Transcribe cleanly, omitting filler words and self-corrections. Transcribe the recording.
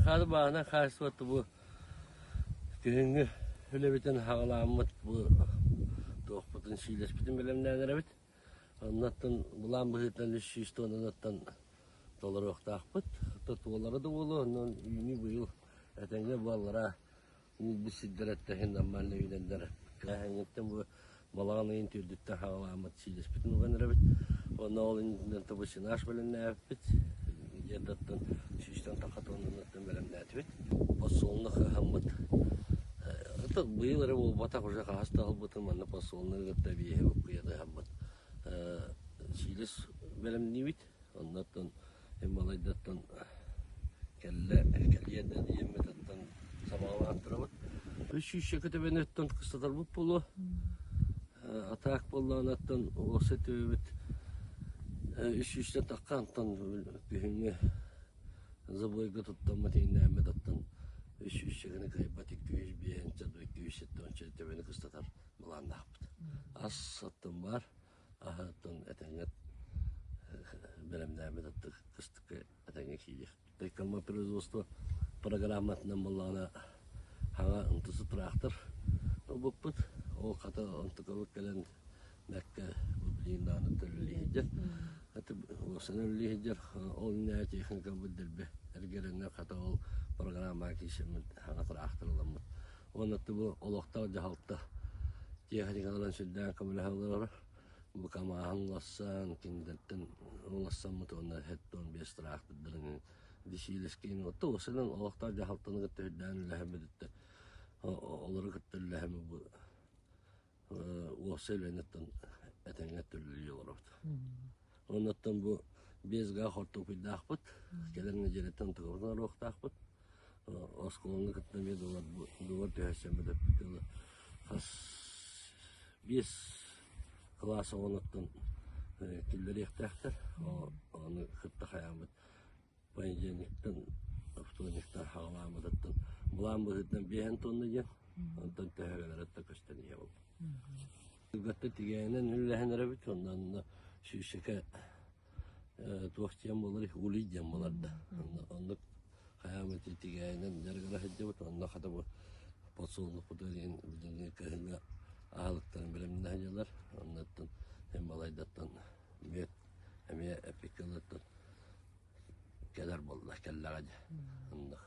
Хаар бааһына хаачыстыбата бу күһүҥҥү үлэбитин хаҕалааммыт бу туохпутун сиилэспитин бэлэмнээн эрэбит. Оннуттан былаан быһыытынан 300 тоннанаттан толоруохтаахпыт. Туолара да буолуо, онон үүнүү быйыл этэҥҥэ буоллара Уулбут сирдэр эттэһин нормально үүнэллэр. Кээһэҥҥиттэн бу балаҕан ыйын төрдүттэн хаҕалааммыт сиилэспитин уган эрэбит. Уонна ол иннинэн тобу сенаж бэлэмнээбиппит. Дьиэттэн сүүстэн тахха тоннанаттан бэлэмнээтибит. Подсолнух ыһаммыт. Это быйыл эрэ буолбатах уже хаһыс да ылбытым манна подсолнух кытта биэһи буккуйан ыһаммыт. Сиилэс бэлэмниибит. Оннуттан Малайдаттан кэллэ, кэлиэн да диэммит оттон сабаҕалаан турабыт. Үс сүүсчэкэ төбөнүттэн кыстатарбыт буолуо. Атаак буоллаҕына уопсай төбөбүт үс сүүстэн тахха онтон күһүҥҥү забойга туттаммыт иҥнээммит оттон үс сүүсчэкэни кыайбат икки үс биэһинчэ икки үс сэттэ уонча төбөнү кыстатар былааннаахпыт. Ас оттон баар. Аһыттан этэҥҥэ бэлэмнээбит аттык кыстыкка этэҥҥэ киириэх. Тайкама производство программатынан буоллаҕына хаҥа ынтысы тыраахтар ылбыппыт. Ол хата онтукабыт кэлэн бэккэ бу билигин даҕаны үлэлии сылдьар. Уопсайынан үлэлии сылдьар. Ол иннинэ техникабыт дэлби эргэрэннэр хата ол программаҕа киирсэммит хаҥа тыраахтар ыламмыт. Уонна бу олохтоох дьаһалта тиэхиньикаларын сүрдээх көмөлөһө олорор. Бу КАМАЗын уларсан, кинилэртэн уларсаммыт уонна 75 тыраахтырдарын десиилэскиин отто уопсайынан олохтоох дьаһалтаны кытта үрдээн үлэһэммититтэн олору кытта үлэһэммит бу уопсай үлэниттэн этэҥҥэ төлөлүү олоробут. Оннуттан бу 5 га хортуоппуйдаахпыт, кэлэр нэдиэлэттэн тугабытын оруохтаахпыт. Оскуоланы кытта эмиэ дугар түһэрсэммит эппит хас биэс кылаас оҕонуттан киллэриэхтээхтэр. Ону кытта хайааммыт понедельниктан вторниктан хаҕалааммытыттан былаан быһыытынан биэһэн тонна диэн онтон төһө көстөн иһэ буолла. Ылгатта тигээнэн үлэлэһэн эрэбит, онно сүүсэкэ туох диэн буолар, улей диэн буолар да. Оннук хайаамыт тигээнэн дьарыгыра сылдьабыт, онно хата бу подсолнухпутугар диэн билиҥҥи кыһыҥҥы аһылыктарын бэлэмнэһэ сылдьаллар. Оннуттан балайдаттан мүөт эмиэ эппиккэ кэлэр буолла, кэллэҕэ дии. Оннук.